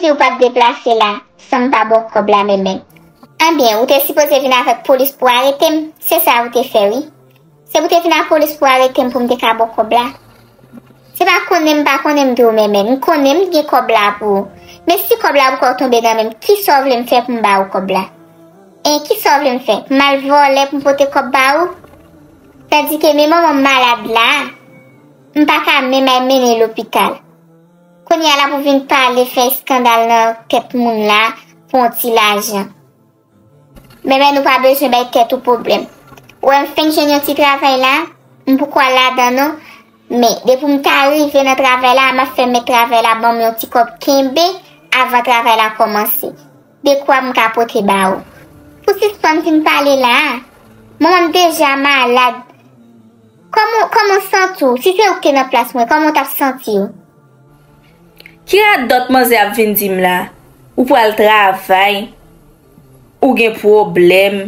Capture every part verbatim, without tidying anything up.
Ou pa t deplase la san m pa ba w kòb la, Mèmèn. Anben, ou te sipoze vin avèk polis pou arete m. Se sa ou te fè, wi. Se pou te vin ak polis pou arete m pou m te ka ba w kòb la. Se pa konnen m pa konnen m di w, Mèmèn. M konnen m gen kòb la pou ou. Men si kòb la poko tonbe nan men m, kisa w vle m fè pou m ba ou kòb la? E kisa w vle m fè? Pou m al vòlè pou m pote kòb ba ou? Tandike men manman m malad la, m pa ka menm al mennen l lopital. Kounye a l ap vin pale, fè eskandal nan tèt moun la pou yon ti lajan. Mèmèn, ou pa bezwen bay tèt ou pwoblèm. Ou wè m fenk jwenn yon ti travay la, m poko al ladan non. Men, depi m ta rive nan travay la, m ap fè mèt travay la ban m yon ti kòb kenbe avan travay la kòmanse. Dekwa m ka pote ba ou. Pou sispann vin pale la, manman m deja malad. Kòman, kòman w santi w? Si se ou ki te nan plas mwen, kòman w t ap santi w? Ki radòt manzè ap vin di m la? Ou pral travay? Ou gen pwoblèm?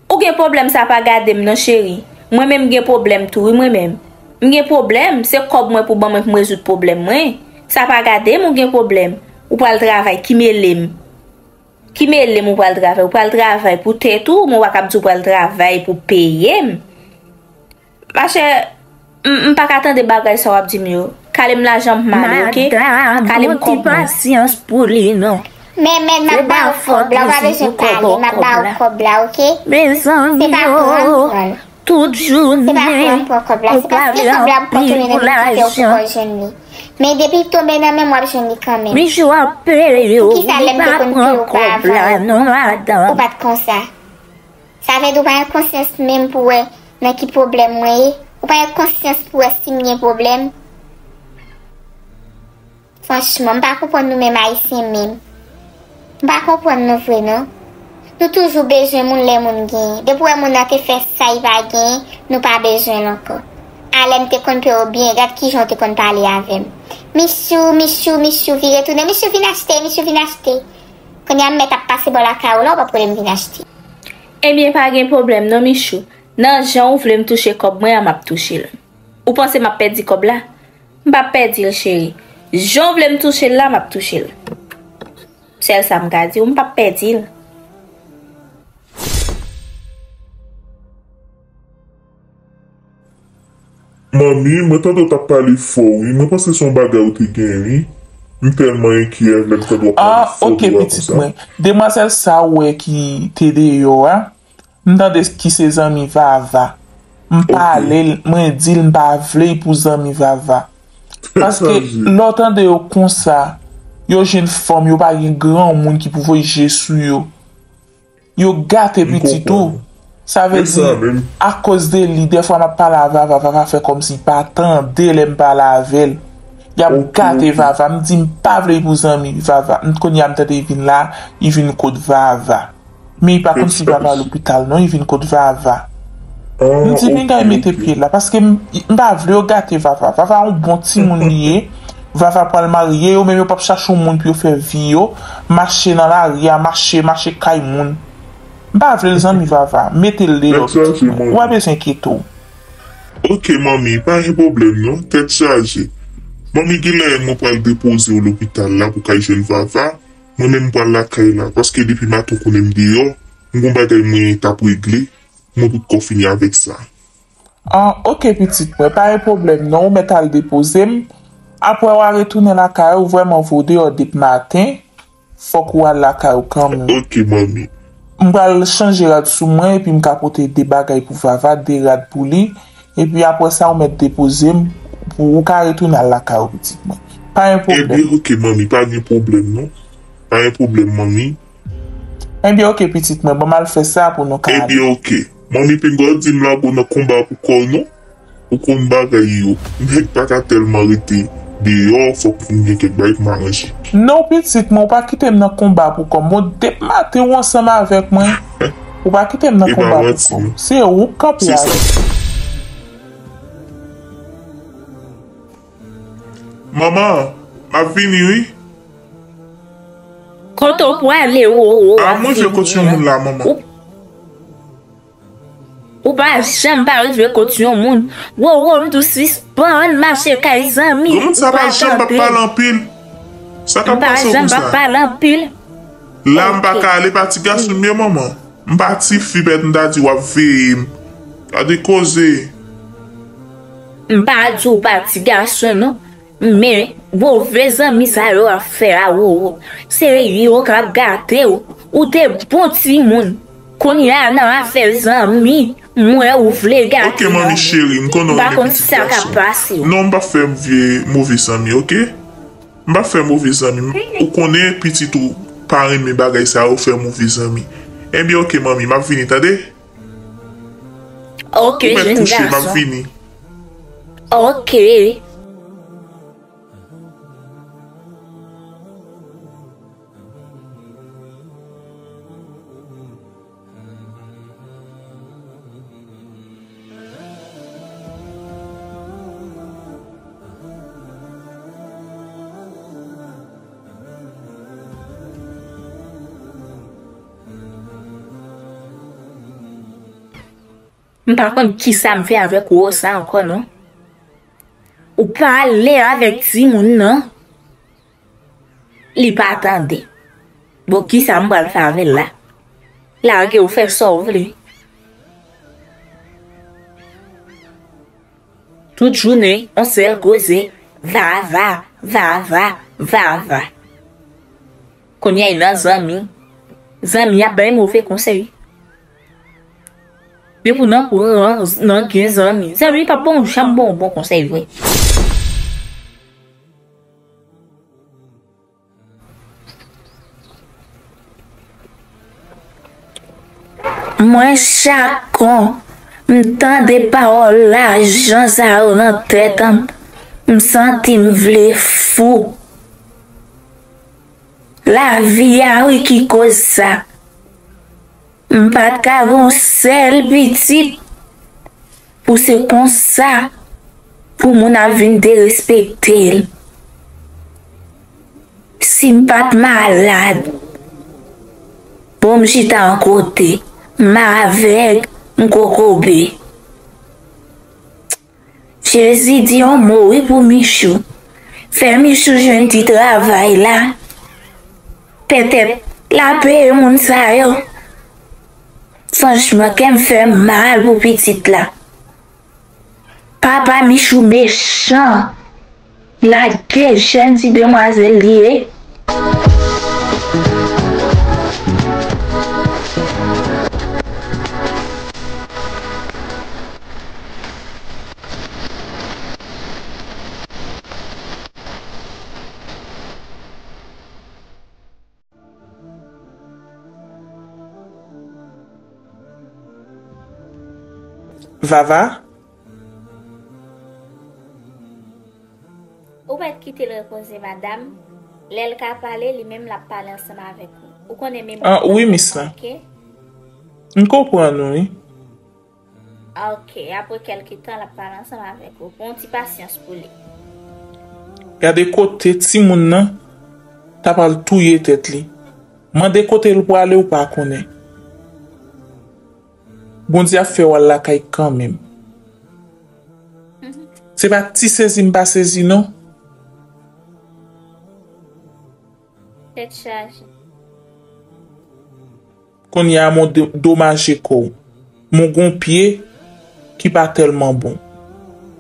Ou gen pwoblèm, sa pa gade m non, cheri. Mwen menm m gen pwoblèm tou, wi, mwen menm. M gen pwoblèm, se kòb mwen pou ban mwen pou m rezoud pwoblèm mwen. Sa pa gade m, ou gen pwoblèm. Ou pral travay, ki mele m? Ki mele m ou pral travay? Ou pral travay pou tèt ou, mwen pa kab di w pral travay pou peye m. Machè, m, m pa ka tande bagay sa w ap di m yo. Kale m lajan m male, oke? Kale m kòb mwen. Men, men, m ap ba w kòb la, ou pa bezwen kale, m ap ba w kòb la, oke? Se pa pran m pran l. Se pa pran m pran kòb la, se paske kòb la poko tonbe nan men m ki fè w poko jwenn li. Men depi l tonbe nan men m, w ap jwenn li kanmenm. Poukisa lè m te konn peye w pa avan, ou pa t konsa? Sa vle di ou pa gen konsyans menm pou wè nan ki pwoblèm mwen ye? Ou pa gen konsyans pou wè si m gen pwoblèm? Franchman, m pa konprann nou menm Ayisyen menm. M pa konprann nou vre non. Nou toujou bezwen moun lè moun genyen. Depi w wè moun nan te fè sa li pa genyen, nou pa bezwen l ankò. A lè m te konn peye w byen, gad kijan w te konn pale avè m. Michou, Michou, Michou, vire tounen. Michou, vin achte, Michou, vin achte. Kounye a m mèt ap pase bò lakay ou la, ou p ap rele m vin achte. Ebyen, pa gen pwoblèm non, Michou. Nan jan w vle m touche kòb mwen an, m ap touche l. Ou panse m ap pèdi kòb la? M p ap pèdi l, cheri. Jan w vle m touche l la, m ap touche l. Sèl sa m ka di w, m p ap pèdi l. Manmi, mwen tande w t ap pale fò wi. Mwen panse se yon bagay ou te gen wi. M tèlman enkyè lè m tande w ap pale fò de wa konsa. Demwazèl sa ou wè ki te deyò a, m tande ki se zanmi Vava. M pale l, mwen di l m pa vle l pou zanmi Vava. Paske lè w tande yo konsa, yo jwenn fanm, yo pa gen granmoun ki pou voye je sou yo. Yo gate pitit ou. Sa vle di, akoz de li, dèfwa m ap pale a Vava, Vava fè kòmsi li pa tande lè m pale avè l. Y ap gate Vava. M di m pa vle li pou zanmi Vava. M kounye a m tande li vin la, li vin kot Vava. Men li pa konn si Vava lopital non, li vin kot Vava. M di pinga li mete pye la, paske m, m pa vle yo gate Vava. Vava yon bon timoun li ye. Vava pral marye, yo menm yo p ap chache yon moun pou yo fè vi yo, mache nan lari a, mache, mache kay moun. M pa vle l zanmi Vava, mete l deyò pitit mwen. Ou pa bezwen enkyete w. Ok manmi, pa gen pwoblèm non, tèt chaje. Manmi, genlè mwen pral depoze w lopital la pou w kay jwenn Vava. Mwen menm m pral lakay la, paske depi maten w konnen m deyò, m gon bagay mwen t ap regle, mwen potko fini avèk sa. Ah, ok pitit mwen, pa gen pwoblèm non, ou mèt al depoze m. Apre w a retounen lakay ou, vrèman voye w deyò depi maten, fòk ou al lakay ou kanmenm. Ok manmi. M pral chanje rad sou mwen epi m ka pote de bagay pou Vava, de rad pou li. Epi apre sa ou mèt depoze m pou ou ka retounen al lakay ou pitit mwen. Pa gen pwoblèm. Ebyen ok manmi, pa gen pwoblèm non. Pa gen pwoblèm manmi. Ebyen ok pitit mwen, ban m al fè sa pou nou ka ale. Ebyen ok. Manmi pinga w di m lage w nan konba pou kò w non. Ou konn bagay yo. Nèg pa ka tèlman rete deyò, fòk pou m gen kèk bagay pou m aranje. Non pitit mwen, ou pa kite m nan konba pou kò m. Bon, depi maten ou ansanm avèk mwen, ou pa kite m nan konba pou kò m. Se ou k kanpe avèk mwen. Manman, m ap vini wi. Kote w prale, Roro? A mwen vle kot yon moun la, manman. Ou pa janm pa rive kot yon moun. Roro, m di w sispann mache kay zanmi. Granmoun sa pa janm pa pale anpil. Sa k ap pase w konsa? M pa janm pa pale anpil. La m pa ka ale pa ti gason m ye manman. M pa tifi pèt m ta di w ap veye m. Gade koze. M pa di w pa ti gason non. Men move zanmi sa yo ap fè a Roro. Se yo k ap gate w. Ou te bon timoun. Kounye a nan afè zanmi, m wè ou vle gate manmi cheri, m konnen w renmen pitit gason. Non, m pa fè vye move zanmi, oke? M pa fè move zanmi. Ou konnen pitit ou pa renmen bagay sa yo fè move zanmi. Ebyen, oke, manmi, m ap vini, tande? Oke, jenn gason. Ou mèt kouche, m ap vini. Oke. M pa konn kisa m fè avèk Rosa ankò non. Ou pale avèk timoun nan. Li pa tande. Bon, kisa m pral fè avè l la? Lage w fè sa w vle. Tout jounen, yon sèl koze, vava, vava, vava. Kounye a, nan zanmi, zanmi ap bay move konsèy. Depi w nan kouran an, nan gen zanmi. Zanmi p ap bon, janm bon, bon konsèy vre. Mwen chak kon m tande pawòl lajan sa yo nan tèt an m, m santi m vle fou. Lavi a wi ki koz sa. M pa t ka gen yon sèl pitit pou se konsa pou moun ap vin derespekte l. Si m pa t malad, bon m chita yon kote, m avèg, m kokobe. Jezi di yon mo wi pou Michou. Fè Michou jwenn ti travay la. Petèt l a peye moun sa yo. Franchman, kè m fè m mal pou pitit la. Papa Michou mechan. Lage jèn ti demwazèl li ye. Vava? Ou mèt kite l repoze, madanm. Lè l ka pale, li menm l ap pale ansanm avèk ou. Ou konnen memwa. Ah, wi, mis la. Oke? M konprann ou, wi. Oke, apre kèlke tan, l ap pale ansanm avèk ou. Pran yon ti pasyans pou li. Gade kote timoun nan ta pral touye tèt li. Mande kote l prale, ou pa konnen. Bondye ap fè w al lakay kanmenm. Se pa ti sezi m pa sezi non. Tèt chaje. Kounye a m w do-, domaje kò w. M w gon pye ki pa tèlman bon.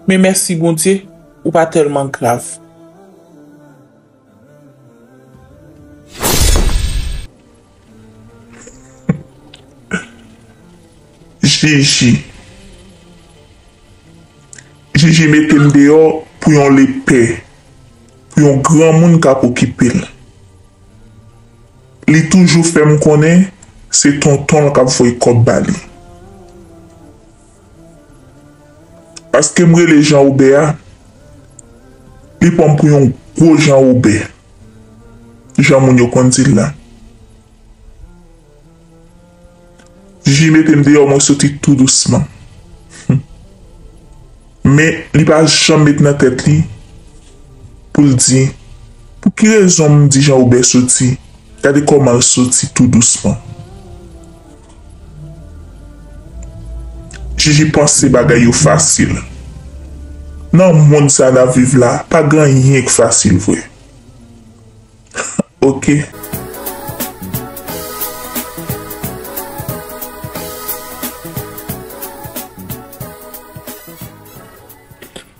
Men mèsi Bondye, ou pa tèlman grav. Jiji. Jiji mete m deyò pou yon lepè, pou yon granmoun k ap okipe l. Li toujou fè m konnen se tonton l k ap voye kòb ba li. Paske m rele Jan Wobè a, li pran m pou yon gwo Jan Wobè. Jan moun yo konn di l la. Jiji mete m deyò, mwen soti tou dousman. Men, li pa janm met nan tèt li pou l di, pou ki rezon m di Jan Wobè soti? Gade kòman l soti tou dousman. Jiji panse bagay yo fasil. Nan mond sa n ap viv la, pa gen anyen k fasil vre. Ok.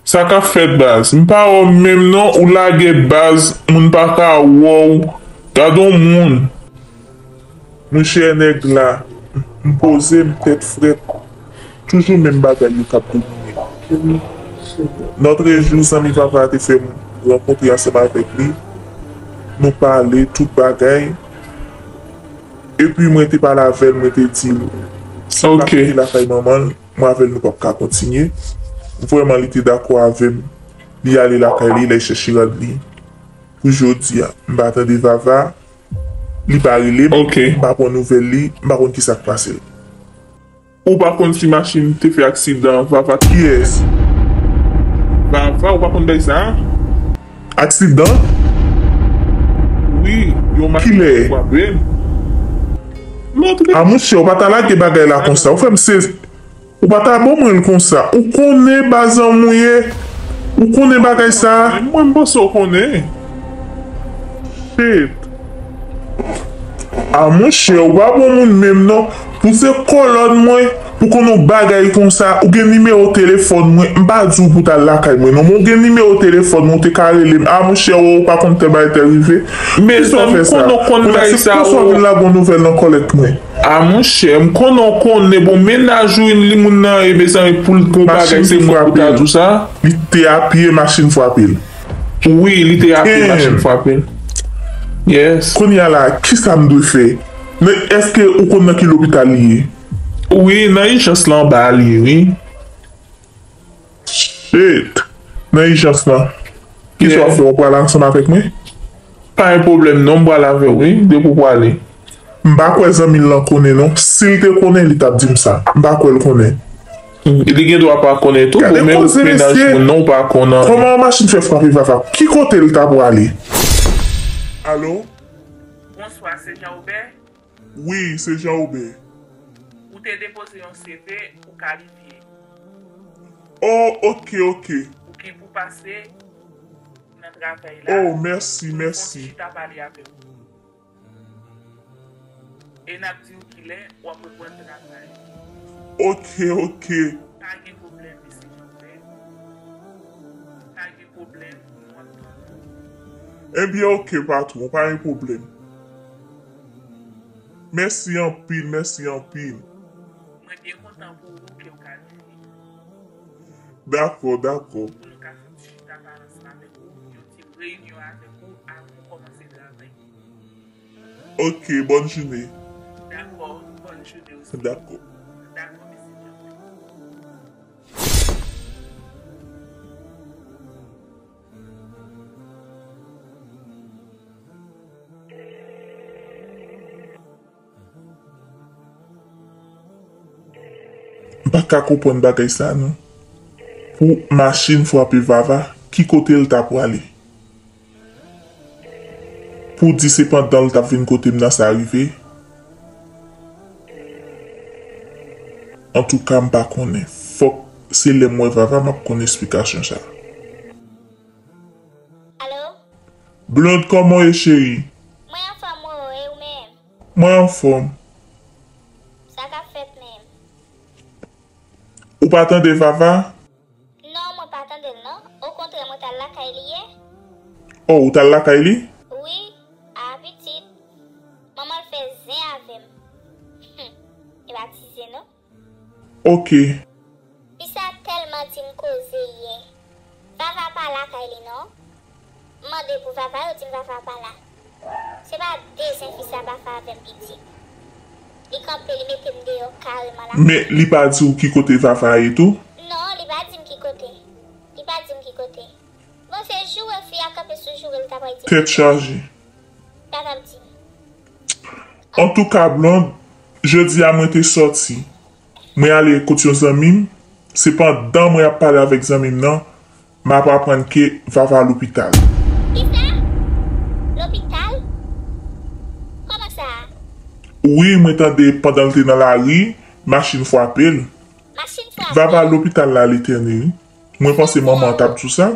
Sa k ap fèt, baz? M pa wè w menm non, ou lage baz, moun pa ka wè w. Gade yon moun. Monchè, nèg la, m poze m, tèt frèt. Toujou menm bagay yo k ap domine. Lòtrejou, zanmi papa a te fè m rankontre ansanm avèk li. Nou pale tout bagay. Epi mwen te pale avè l, mwen te di l, si l pa kite lakay manman l, mwen avè l nou p ap ka kontinye. Vrèman, li te dakò avè m. Li ale lakay li, l al chèche rad li. Pou jodi a, m pa tande Vava. Li pa rele m, m pa pran nouvèl li, m pa konn kisa k pase l. Ou pa konn si machin te fè aksidan, Vava? Kiyès? Vava, ou pa konn bagay sa a? Aksidan? Wi, yon machin frape l. Kilè? Lòt. A monchè, ou pa ta lage bagay la konsa. Ou fè m sezi. Ou pa ta ban mwen l konsa. Ou konnen baz an m ou ye. Ou konnen bagay sa a. Mwen, m panse w konnen. Shit. A monchè, ou pa bon moun menm non. Pou se kòlòn mwen, pou konn yon bagay konsa, ou gen nimewo telefòn mwen, m pa di w pou t al lakay mwen non, men ou gen nimewo telefòn mwen, ou te ka rele m. A monchè, ou pa konn tèl bagay te rive. Mezanmi, m konnen w konn bagay sa yo. Konsa w vin lage yon nouvèl nan kòlèt mwen. A monchè, m konnen w konnen, bon, mennaj ou li moun nan ye, mezanmi, pou l gon bagay se mwen pou ta di w sa. Li te a pye, machin frape l. Wi, li te a pye, machin frape l. Yes. Kounye a la, kisa m dwe fè? Men èske ou konn nan ki lopital li ye? Wi, nan ijans lan anba a li ye, wi. Shit! Nan ijans lan. Kisa w ap fè? W ap prale ansanm avèk mwen? Pa gen pwoblèm non, m prale avè w wi, depi w prale. M pa kwè zanmi l lan konnen non. Si l te konnen, li t ap di m sa. M pa kwè l konnen. Li gen dwa pa konnen tou, bon, men ou mennaj moun non, ou pa konnen. Kòman yon machin fè frape Vava? Ki kote l ta prale? Alo? Bonswa, se Jean Aubert? Wi, se Jean Aubert. Ou te depoze yon C V, ou kalifye. Oh, ok, ok. Ou gen pou pase nan travay la. Oh, mèsi, mèsi. Pou n chita pale avè w. E n ap di w kilè w ap reprann travay. Ok, ok. Pa gen pwoblèm, mesye Jean Aubert. Pa gen pwoblèm, m ap tann ou. Ebyen, ok, patwon, pa gen pwoblèm. Mèsi anpil, mèsi anpil. Mwen byen kontan pou ou ke w kalifye. Dakò, dakò. Pou nou ka fè yon ti chita pale ansanm avèk ou, yon ti reyinyon avèk ou, avan w kòmanse travay. Ok, bòn jounen. Dakò, bòn jounen osi. Dakò. Dakò, mesye Jean. M pa ka konprann bagay sa non. Pou machin frape Vava, ki kote l ta prale? Pou di se pandan l t ap vin kote m nan sa rive? Antouka, m pa konnen. Fòk se lè m wè Vava m ap konn esplikasyon sa. Alo? Blonde, kòman w ye, cheri? Mwen anfòm, Roro, e ou menm? Mwen anfòm. Sa k ap fèt menm? Ou pa tande Vava? Non, mwen pa tande l non. Okontrè, mwen t al lakay li yè. Oh, ou t al lakay li? Wi, a pitit. Manman l fè zen avè m. Humm, e pa ti zen non. Ok. Fi sa tèlman di m koze yè. Vava pa lakay li non. M mande pou Vava, yo di m Vava pa la. Se pa de zen fi sa pa fè avè m piti. Li kanpe, li mete m deyò kareman lakay. Men li pa di w ki kote Vava ye tou? Non, li pa di m ki kote. Li pa di m ki kote. Bon, se joure fi a kanpe sou joure, li ta pral di m. Tèt chaje. Sa t ap di m. Antouka, Blonde, jodi a mwen te sòti. Mwen ale kot yon zanmi m. Se pandan mwen ap pale avèk zanmi m nan, m ap aprann ke Vava lopital. Kisa? Lopital? Kòman sa? Wi, mwen tande pandan l te nan lari, machin frape l. Machin frape l? Vava lopital la, Letène, wi. Mwen panse manman an t ap di w sa.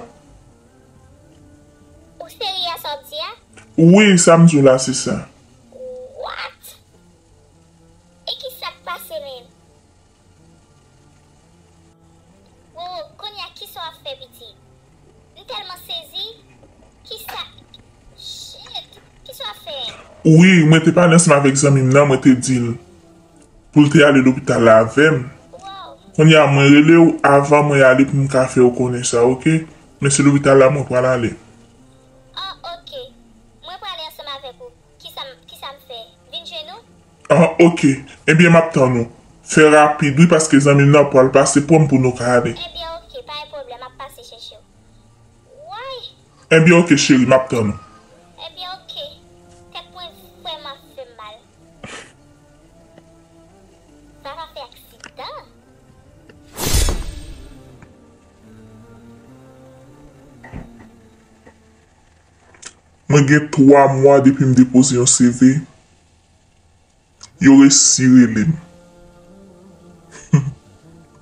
Ou serye a sa w ap di a? Wi, sa m di w la, se sa. What? E ki sa k pase menm? Wowo, kounye a, ki sa w ap fè, pitit? M tèlman sezi. Ki sa? Shit! Ki sa w ap fè? Wi, mwen te pale ansanm avèk zanmi m nan, mwen te di l pou l te ale lopital la avè m. Kounye a, mwen rele w avan mwen ale pou m ka fè w konnen sa, oke? Men se lopital la mwen pral ale. Ah, oke. Mwen prale ansanm avèk ou. Kisa m, kisa m fè? Vin jwenn ou? Ah, oke. Ebyen, m ap tann ou. Fè rapid, wi, paske zanmi m nan pral pase pran m pou nou ka ale. Ebyen, oke, pa gen pwoblèm, m ap pase chèche w. Woy! Ebyen, oke, cheri, m ap tann ou. Ebyen, oke. Tèt mwen vrèman ap fè m mal. Vava fè aksidan. Mwen gen twa mwa depi m depoze yon C V. Yo resi rele m.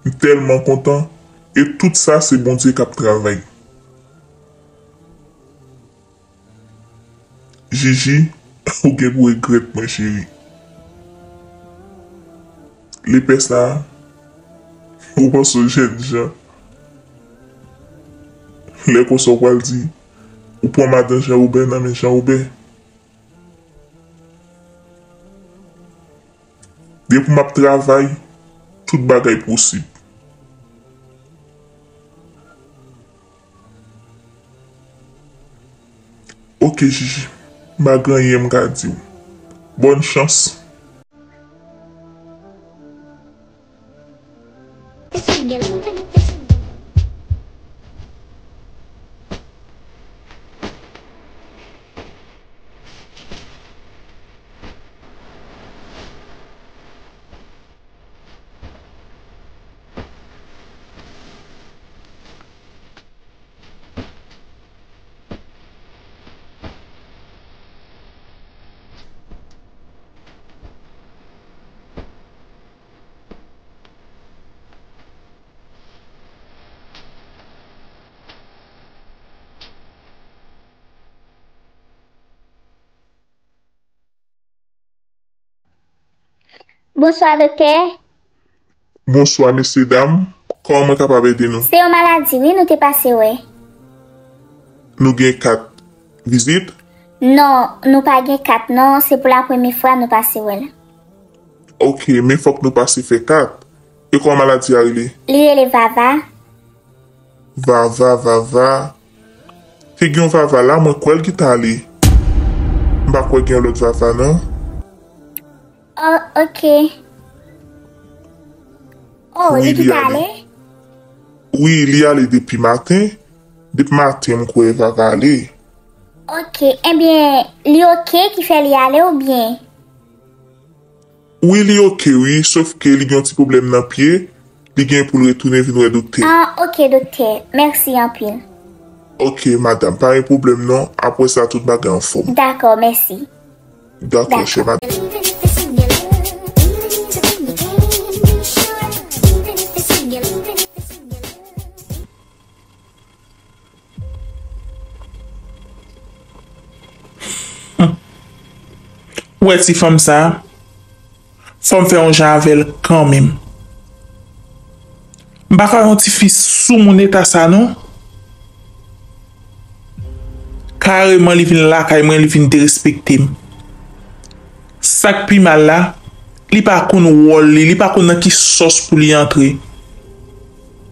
M tèlman kontan. E tout sa, se Bondye k ap travay. Jiji, ou gen pou regrèt mwen, cheri. Lepè sa a, ou panse w jèn jan. Lè konsa w pral di, ou pran madan Jan Woben nan men Jan Woben. Depi m ap travay, tout bagay posib. Oke, Jiji, m pa gen anyen m ka di w. Bòn chans. Bonswa, doktè. Bonswa, mesye dam. Kòman mwen kapab ede nou? Se yon maladi, wi, nou te pase wè. Nou gen kat vizit? Non, nou pa gen kat, non. Se pou la premye fwa nou pase wè l. Oke, men fòk nou pase fè kat. E kòman maladi a rele? Li rele Vava. Vava, Vava. Te gen yon Vava la, mwen kwè l ki t ale. M pa kwè gen yon lòt Vava, non. Oh, oke. Oh, li ki t ale? Wi, li ale depi maten. Depi maten, m kwè Vava ale. Oke, ebyen, li oke ki fè li ale oubyen? Wi, li oke, wi, sof ke li gen yon ti pwoblèm nan pye, li gen pou l retounen vin wè doktè. Ah, oke, doktè. Mèsi anpil. Oke, madanm, pa gen pwoblèm non. Apre sa, tout bagay anfòm. Dakò, mèsi. Dakò, chè madanm. Ou wè ti fanm sa a? Fò m fè yon jan avè l kanmenm. M pa ka wè yon tifi soumoun eta sa non. Kareman li vin lakay mwen, li vin derespekte m. Sa k pi mal la, li pa konn wòl li, li pa konn nan ki sòs pou li antre.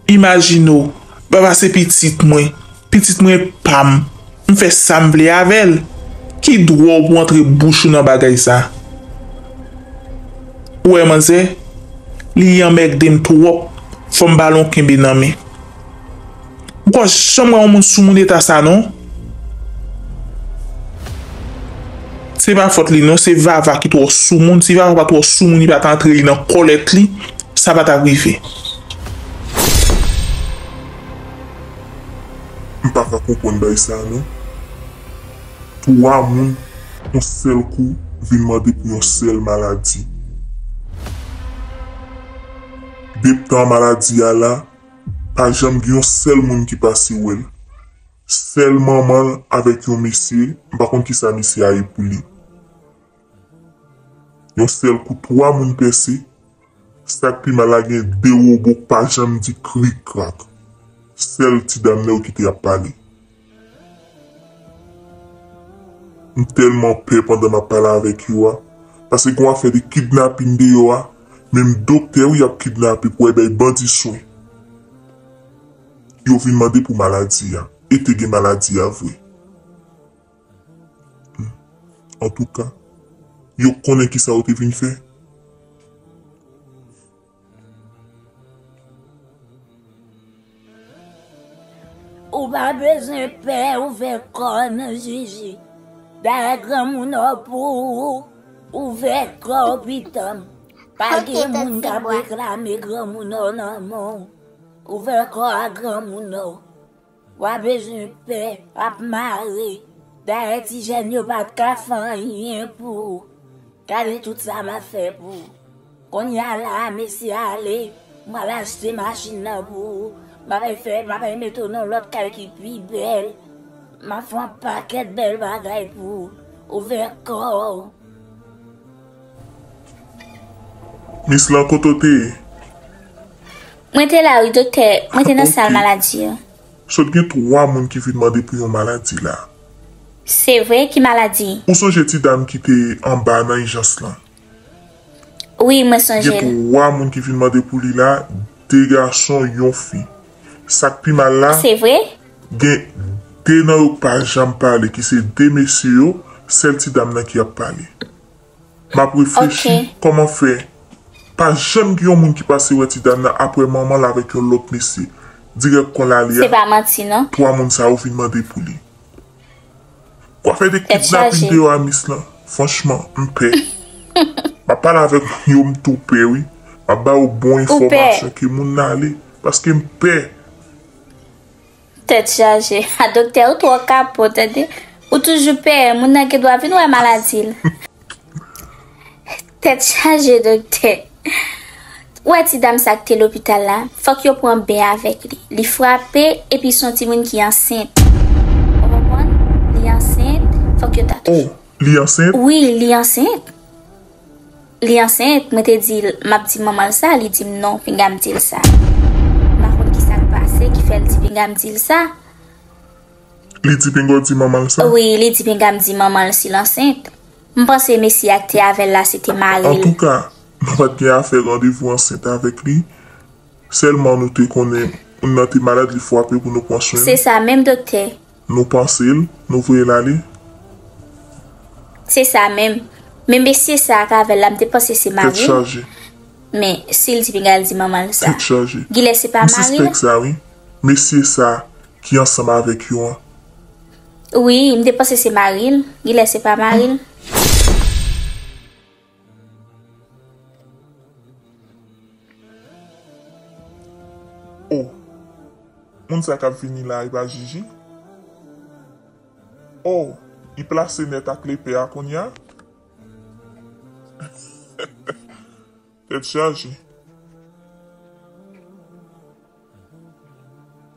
Imajine w, Vava se pitit mwen, pitit mwen pa m, m fè sa m vle avè l. Ki dwa w pou antre bouch ou nan bagay sa? Ou wè manzè, li anmègde m twòp, fò m ba l yon kenbe nan men. Ou pa janm wè yon moun soumoun eta sa non. Se pa fòt li non, se Vava ki twò soumoun. Si Vava pa twò soumoun, li pa t antre li nan kòlèt li, sa pa t ap rive. M pa ka konprann bagay sa non. Twa moun yon sèl kou vin mande pou yon sèl maladi. Depi tan maladi a la, pa janm gen yon sèl moun ki pase wè l. Sèl manman l avèk yon mesye, m pa konn kisa mesye a ye pou li. Yon sèl kou, twa moun pèse, sa k pi mal la, gen de wobo k pa janm di krik krak. Sèl ti dam nan yo kite ap pale. M tèlman pè pandan m ap pale avèk yo a, paske gen yon afè de kidnapin deyò a, menm doktè wi y ap kidnape pou al bay bandi swen. Yo vin mande pou maladi a, e te gen maladi a vre. Hmm. Antouka, yo konnen kisa yo te vin fè. Ou pa bezwen pè, ouvè kò w nan jiji. Dayè granmoun an pou ou, ouvè kò w pitanm. Pa gen moun k ap reklame granmoun an nan men w. Ouvè kò a granmoun an. W a bezwen pè, w ap mare. Dayè ti jèn yo pa t ka fè anyen pou ou. Gade tout sa m ap fè pou ou. Kounye a la a, mesye ale, m al achte machin nan pou ou. M ap fè, m ap mete w nan lòt kay ki pi bèl. M ap fè yon pakèt bèl bagay pou ou. Ouvè kò w. Mis lan, kote w te ye? Mwen te la wi, doktè. Mwen te nan sal maladi an. Sot gen twa moun ki vin mande pou yon maladi la. Se vre? Ki maladi? Ou sonje ti dam ki te anba nan ijans lan? Wi, mwen sonje l. Gen twa moun ki vin mande pou li la, de gason, yon fi. Sa k pi mal la, se vre? Gen de nan yo k pa janm pale, ki se de mesye yo, sèl ti dam nan ki ap pale. M ap reflechi kòman fè pa janm gen yon moun ki pase wè ti dam nan apre manman l avèk yon lòt mesye. Dirèk kon l ale a, se pa manti non, twa moun sa yo vin mande pou li. Kwa fè de kidnapin deyò a mis lan. Franchman, m pè. M ap pale avèk moun yo, m tou pè wi. M ap ba yo bon enfòmasyon ke moun nan ale. Paske m pè. Tèt chaje. A doktè, ou twò kapo, tande. Ou toujou pè, moun nan gen dwa vin wè maladi l. Tèt chaje, doktè. Ou wè ti dam sa k te lopital la, fòk yo pran ben avèk li. Li frape, epi se yon timoun ki ansent. Ou konprann? Li ansent, fòk yo ta touche. Oh, li ansent? Wi, li ansent. Li ansent, mwen te di l, m ap di manman l sa, li di m non, pinga m di l sa. M pa konn kisa k pase ki fè l di pinga m di l sa. Li di pinga w di manman l sa? Wi, li di pinga m di manman l si l ansent. M panse mesye a k te avè l la, se te mari l. Antouka, nou pa t gen afè randevou ansent avèk li. Sèlman nou te konnen moun nan te malad, li frape pou nou pran swen li. Se sa menm, doktè. Nou panse l, nou voye l ale. Se sa menm. Men mesye sa a k avè l la, m te panse se mari l. Tèt chaje. Men si l di pinga l di manman l sa. Tèt chaje. Gilè se pa mari l. M sispèk sa wi. Mesye sa ki ansanm avèk yo an. Wi, m te panse se mari l. Gilè se pa mari l. Oh. Moun sa k ap vini la, e pa Jiji? Oh, li plase nèt ak lepè a kounye a? Tèt chaje.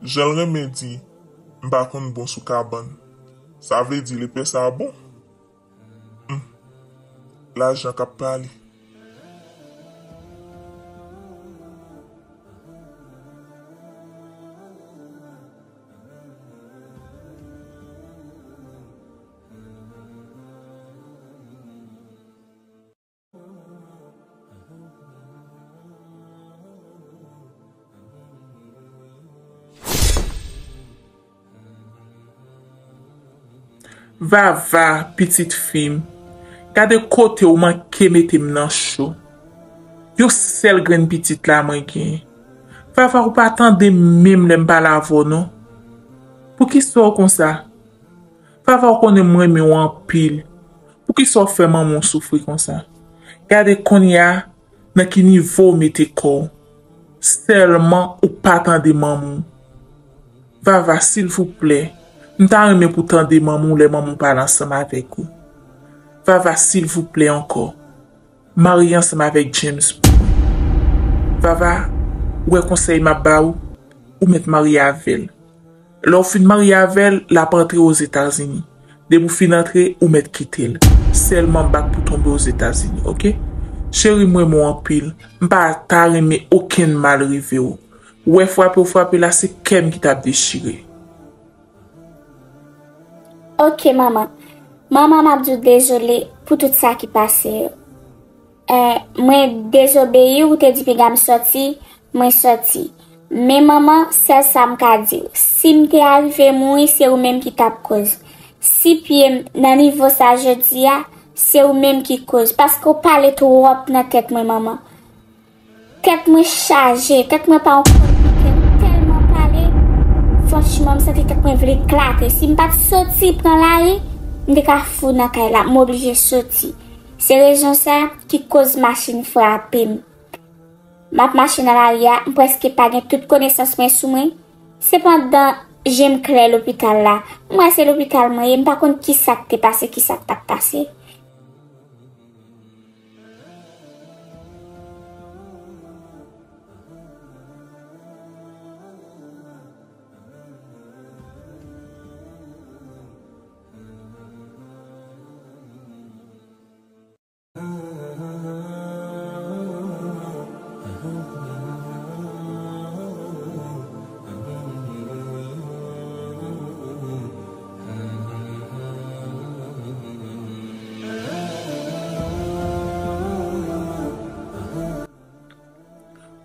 Jan l renmen di, m pa konn bon sou kabann. Sa vle di lepè sa a bon? Hmm. Lajan k ap pale. Vava, pitit fi m, gade kote w manke mete m nan cho. Yon sèl grenn pitit la mwen gen. Vava, ou pa tande m menm lè m pale avè w non. Poukisa w konsa? Vava, ou konnen m renmen w anpil. Poukisa w fè manman w soufri konsa? Gade kounye a, nan ki nivo w mete kò w. Sèlman ou pa tande manman w. Vava, silvouplè, m ta renmen pou w tande manman w lè manman w pale ansanm avèk ou. Vava, silvouplè ankò, marye ansanm avèk James pou mwen. Vava, ou wè konsèy m ap ba ou, ou mèt marye avè l. Lè w fin marye avè l, l ap antre Ozetazini. Depi w fin antre, ou mèt kite l. Sèlman bak pou tonbe Ozetazini, oke? Cheri, m renmen w anpil. M pa ta renmen okenn mal rive w. Wè frape w frape la, se kè m ki t ap dechire. Oke, manman. Manman, m ap di w dezole pou tout sa ki pase yo. Eh, mwen dezobeyi w, ou te di piga m sòti, mwen sòti. Men manman, sèl sa m ka di w, si m te arive mouri, se ou menm ki t ap koz. Si pye m nan nivo sa jodi a, se ou menm ki koz, paske w pale twòp nan tèt mwen, manman. Tèt mwen chaje, tèt mwen pa yon kòl pike, m tèlman pale. Franchman, m santi tèt mwen vle eklate. Si m pa t soti pran lari, m te ka fou nan kay la, m oblije soti. Se rezon sa ki koz machin frape m. M ap mache nan lari a, m prèske pa gen tout konesans mwen sou mwen. Sepandan, je m klè lopital la. M wè se lopital mwen ye, m pa konn kisa k te pase, kisa k t ap pase.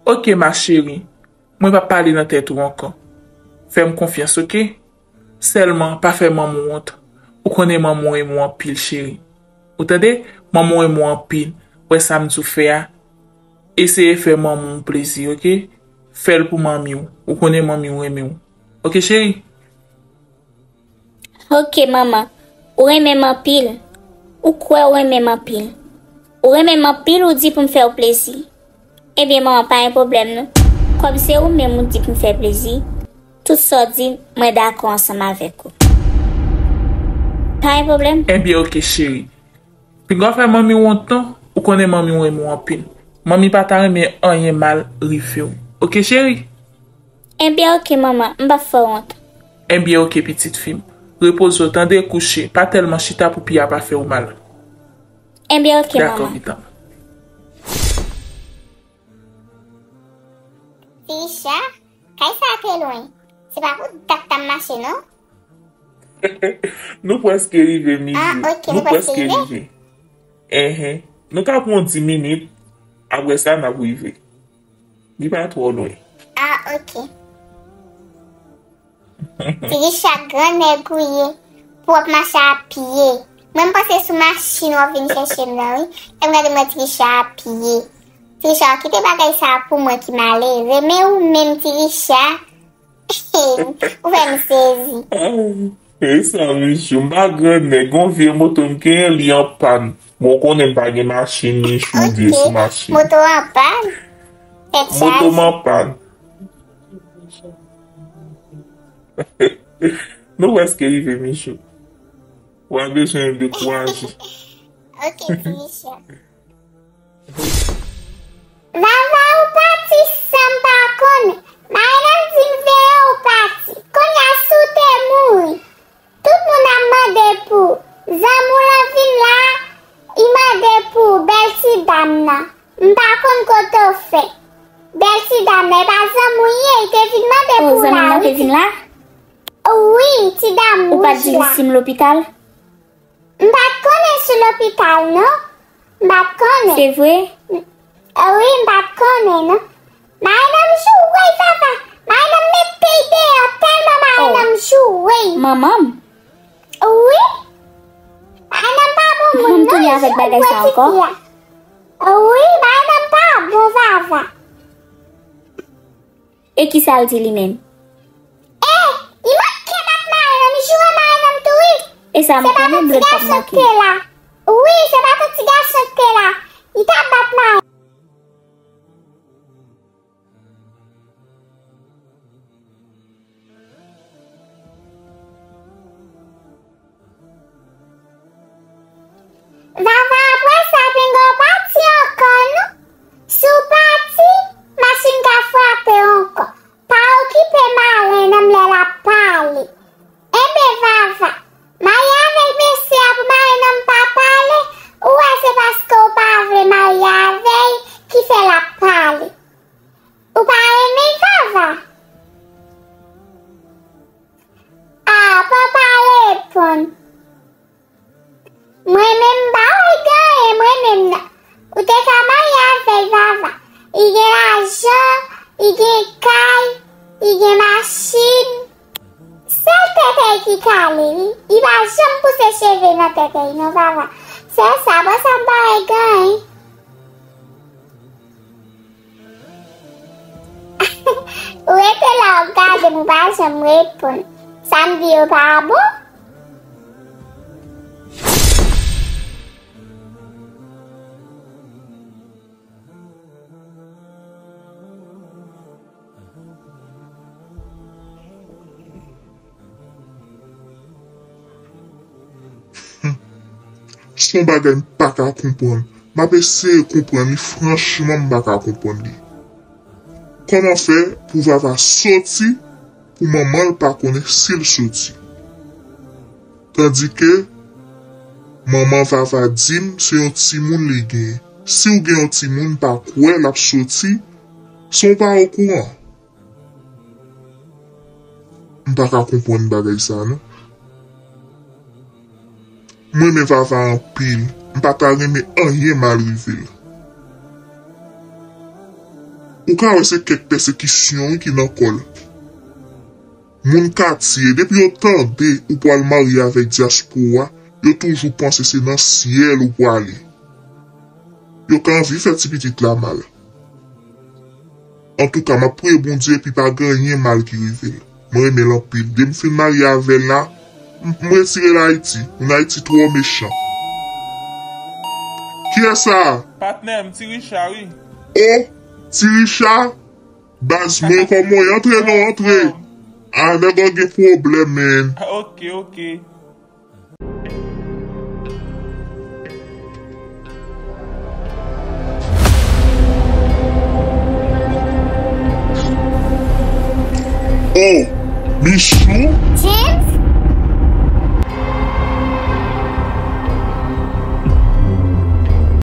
Oke, ma chérie. Mwen p ap pale nan tèt ou ankò. Fè m konfyans, oke? Sèlman, pa fè manman w wont. Ou konnen manman w renmen w anpil, cheri. Ou tande? Manman w renmen w anpil. Wè sa m di w fè a. Eseye fè manman w plezi, oke? Fè l pou manmi w. Ou konnen manmi w renmen w. Oke, cheri? Oke, manman. Ou renmen m anpil. Ou kwè ou renmen m anpil. Ou renmen m anpil, ou di pou m fè w plezi. Ebyen, manman, pa gen pwoblèm, non. Kòm se ou menm ou di pou m fè plezi, tout sa w di, mwen dakò ansanm avèk ou. Pa gen pwoblèm? Ebyen, oke, cheri. Pinga w fè manmi w wont, non. Ou konnen manmi w renmen w anpil. Manmi pa ta renmen anyen mal rive w. Oke, cheri? Ebyen, oke, manman, m p ap fè w wont. Ebyen, oke, pitit fi m. Repoze w, tande, kouche. Pa tèlman chita pou pye a pa fè w mal. Ebyen, oke, manman. Dakò, pitan. Ti Richa, kay sa a te lwen. Se pa pou dat n ap mache, non? Nou prèske rive, Mijou. Ah, oke, nou prèske rive. Enhen. Nou ka pran yon dis minit. Apre sa, n ap rive. Li pa twò lwen. Ah, oke. Ti Richa, gran nèg ou ye. Pou w ap mache a pye. Mwen, m panse sou machin w ap vin chèche m nan, wi. E m gade mwen, Ti Richa a pye. Ti Richa, kite bagay sa a pou mwen ki malere. Men ou menm, Ti Richa. Ou fè m sezi. E sa, Mijou, m pa gran nèg, gon vye moto m genyen, li an pàn. Bon, ou konnen m pa gen machin, Mijou, vye sou machin. Moto an pàn? Tèt chaje. Moto m an pàn. Nou prèske rive, Mijou. W a bezwen dekouraje. Oke, Ti Richa. Vava, ou pati san m pa konnen. Marenn nan di m veye w pati. Kounye a, si w te mouri, tout moun ap mande pou w. Zanmi w lan vin la, li mande pou w, bèl ti dam nan. M pa konn kote w fè. Bèl ti dam nan, e pa zanmi w ye, li te vin mande pou w la, wi. Oh, zanmi w lan te vin la? Wi, ti dam wouj la. Ou pa t di li si m lopital? M pa t konnen si w lopital, non. M pa t konnen. Se vre? Wi, m pa t konnen, non. Marenn nan m joure, papa. Marenn nan m mete l deyò tèlman marenn nan m joure. Manman m? Wi. Marenn nan m pa bon moun, non. Ou vin tounen avèk bagay sa ankò? Wi, marenn nan m pa bon, Vava. E kisa l di li menm? E, li manke bat marenn nan, li joure marenn nan tou, wi. E sa m konnen, dlo l p ap manke. Se pa tout ti gason ki te la. Wi, se pa tout ti gason ki te la. Li t ap bat marenn. Vava, apre sa, pinga w pati ankò, non. Si w pati, machin ka frape w ankò. Pa okipe marenn nan m lè l ap pale. pale wi. Li pa janm pouse cheve nan tèt li non, Vava. Sè sa, bon, sa m pa wè ganyen. Ou rete la, w ap gade m, ou pa janm reponn. Sa m di yo pa bon? Se yon bagay m pa ka konprann. M ap eseye konprann li, franchman, m pa ka konprann li. Kòman fè pou Vava soti pou manman l pa konnen si l soti? Tandike manman Vava di m se yon timoun li genyen. Si w gen yon timoun, m pa kwè l ap soti san w pa okouran. M pa ka konprann bagay sa non. M renmen Vava anpil. M pa ta renmen anyen mal rive l. Ou ka wè se kèk pèsekisyon wi ki nan kò l. Moun katye, depi yo tande ou pral marye avèk dyaspora, yo toujou panse se nan syèl ou prale. Yo ka anvi fè ti pitit la mal. Antouka, m ap priye Bondye epi pa gen anyen mal ki rive l. Mwen renmen l anpil. Depi m fin marye avè l la, m, m retire l Ayiti. Moun Ayiti twò mechan. Kiyès sa? Patnè m, Ti Richa, wi. O, Ti Richa? Baz mwen, kòman w ye? Antre non, antre. Ah, nèg la gen pwoblèm, man. Ah, ok, ok.